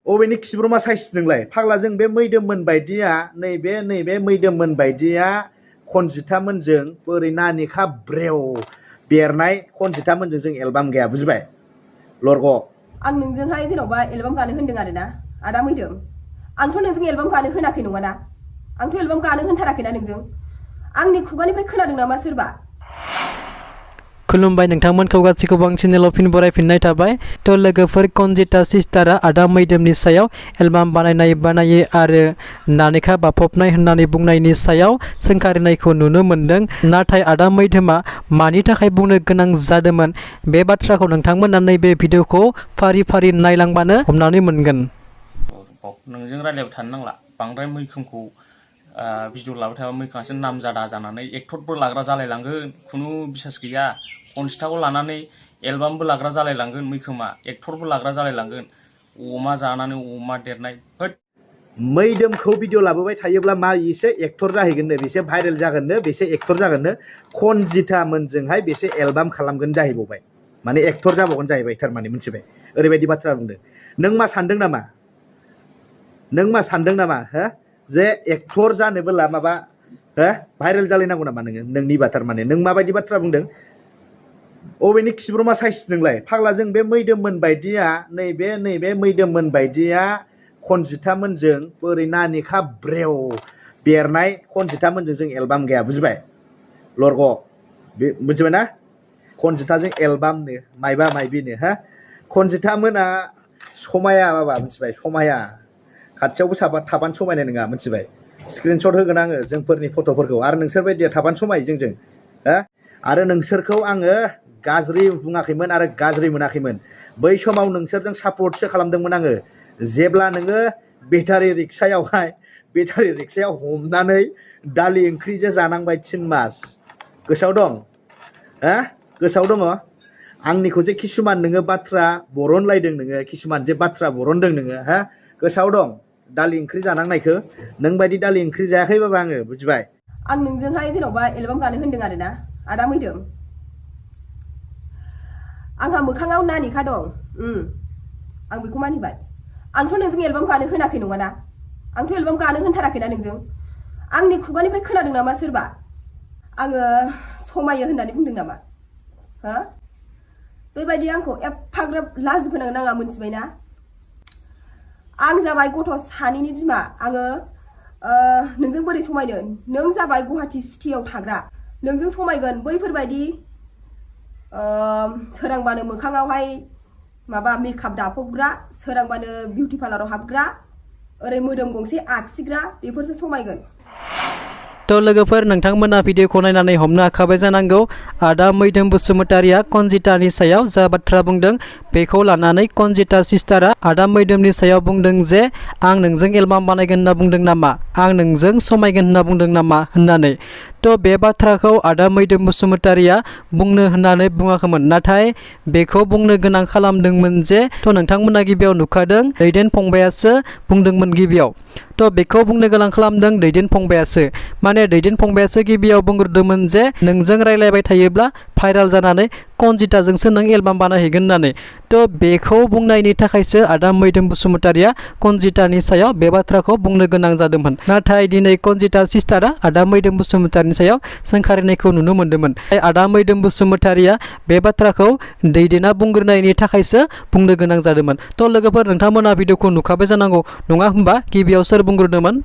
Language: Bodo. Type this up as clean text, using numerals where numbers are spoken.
अबेनि खिब्रमा साइस नोंलाय फाग्लाजों बे मैदोममोन बायदिया नैबे मैदोममोन बायदिया खनजिथामोनजों बोरै नानिखा ब्रेव बेरनाय खनजिथामोनजों जों एलबाम गैया बुजिबाय लरग' आं नोंजोंहाय जेन'बा एलबाम गानो होनदों आरोना आदा मैदोम आंथ' नोंजों एलबाम गानो होनाखै नङाना आंथ' एलबाम गानो होनथाराखैना नोंजों आंनि खुगानिफ्राय खोनादों नामा सोरबा खुलुमबाय नोंथांमोनखौ गासैखौबो आं चेनेलाव फिन बरायफिननाय थाबाय थ' लोगोफोर कनजिता सिस्टारा आदा मैदोमनि सायाव एलबाम बानायो आरो नानिखा बाफबनाय होननानै बुंनायनि सायाव सोंखारिनायखौ नुनो मोन्दों नाथाय आदा मैदोमा मानि थाखाय बुंनो गोनां जादोंमोन बे बाथ्राखौ नोंथांमोना नैबे भिडिअखौ फारि फारि नायलांबानो हमनानै मोनगोन नोंजों रायलायबाय थानो नांला बांद्राय मैखोमखौ भिडिअ लाबाय थाबा मैखोमासो नामजादा जानानै एक्टरबो लाग्रा जालायलांगोन खुनु बिसास गैया खनजिथाखौ लानानै एलबामबो लाग्रा जालायलांगोन मैखोमा एक्टरबो लाग्रा जालायलांगोन अमा जानानै अमा देरनाय होद मैदोमखौ भिडिअ लाबोबाय थायोब्ला मा एसे एक्टर जाहैगोननो बेसे भाइरेल जागोननो बेसे एक्टर जागोननो खनजिथामोनजोंहाय बेसे एलबाम खालामगोन जाहैबावबाय माने एक्टर जाबावगोन जाहैबाय थारमाने मिथिबाय ओरैबायदि बाथ्रा बुंदों नों मा सानदों नामा हो जे एक्टर जानोबोला माबा हो भाइरेल जालायनांगौ नामा नोंनि बाथ्रा माने नों माबायदि बाथ्रा बुंदों अबेनि खिब्रमा साइस नोंलाय फाग्लाजों बे मैदोममोन बायदिया नैबे मैदोममोन बायदिया खनजिथामोनजों बोरै नानिखा ब्रेव बेरनाय खनजिथामोनजों जों एलबाम गैया बुजिबाय लरग' बे बुजिबाय ना खनजिथाजों एलबामनो माइबा माइबिनो हा खनजिथामोना समाया बाबा मिथिबाय समाया खाथियावबो थाबानो समायनाय नङा मिथिबाय स्क्रिनशट होगोन आङो जोंफोरनि फट'फोरखौ आरो नोंसोर बायदिया थाबानो समायो जोंजों हा आरो नोंसोरखौ आङो गाज्रि बुङाखैमोन आरो गाज्रि मोनाखैमोन बै समाव नोंसोरजों सापर्टसो खालामदोंमोन आङो जेब्ला नोङो बेटारि रिक्सायाव हमनानै दालि ओंख्रिजों जानांबाय 3 मास गोसोआव दं हा गोसोआव दङ आंनिखौ जे किसुमान नोङो बाथ्रा बरनलायदों नोङो किसुमान जे बाथ्रा बरनदों नोङो हा गोसोआव दं दालि ओंख्रि जानांनायखौ नों बायदि दालि ओंख्रि जायाखैबाबो आङो बुजिबाय आं नोंजोंहाय जेन'बा एलबाम गानो होनदों आरोना आदा मैदोम आंहा मोखाङाव नानिखा दं आं बेखौ मानिबाय आंथ' नोंजों एलबाम गानो होनाखै नङाना आंथ' एलबाम गानो होनथाराखैना नोंजों आंनि खुगानिफ्राय खोनादों नामा सोरबा आङो समायो होननानै बुंदों नामा हो बेबायदि आंखौ एफाग्राब लाजि फोनांनो नाङा मोनथिबायना आं जाबाय गथ' सानैनि बिमा आङो नोंजों बोरै समायनो नों जाबाय गुवाहाटी सिटियाव थाग्रा नोंजों समायगोन बैफोरबायदि सोरांबानो मोखाङावहाय माबा मेकआप दाफबग्रा सोरांबानो बिउटि पार्लाराव हाबग्रा ओरै मोदोम गंसे आखिग्रा बेफोरसो समायगोन थ' लोगोफोर नोंथांमोना भिडिअखौ नायनानै हमनो हाखाबाय जानांगौ आदा मैदोम बसुमतारिया कनजितानि सायाव जा बाथ्रा बुंदों बेखौ लानानै कनजिता सिस्टारा आदा मैदोमनि सायाव बुंदों जे आं नोंजों एलबाम बानायगोन होनना बुंदों नामा आं नोंजों समायगोन होनना बुंदों नामा होननानै थ' बे बाथ्राखौ आदा मैदोम बसुमतारिया बुंनो होननानै बुङाखैमोन नाथाय बेखौ बुंनो गोनां खालामदोंमोन जे थ' नोंथांमोना गिबियाव नुखादों दैदेन फंबायासो बुंदोंमोन गिबियाव थ' बेखौ बुंनो गोनां खालामदों दैदेन फंबायासो माने दैदेन फंबायासो गिबियाव बुंग्रोदोंमोन जे नोंजों रायलायबाय थायोब्ला भाइराल जानानै कनजिताजोंसो नों एलबाम बानायहैगोन होननानै थ' बेखौ बुंनायनि थाखायसो आदा मैदोम बसुमतारिया कनजितानि सायाव बे बाथ्राखौ बुंनो गोनां जादोंमोन नाथाय दिनै कनजिता सिस्टारा आदा मैदोम बसुमतारिनि सायाव सोंखारिनायखौ नुनो मोन्दोंमोन आदा मैदोम बसुमतारिया बे बाथ्राखौ दैदेना बुंग्रोनायनि थाखायसो बुंनो गोनां जादोंमोन थ' लोगोफोर नोंथांमोना भिडिअखौ नुखाबाय जानांगौ नङा होमबा गिबियाव सोर बुंग्रोदोंमोन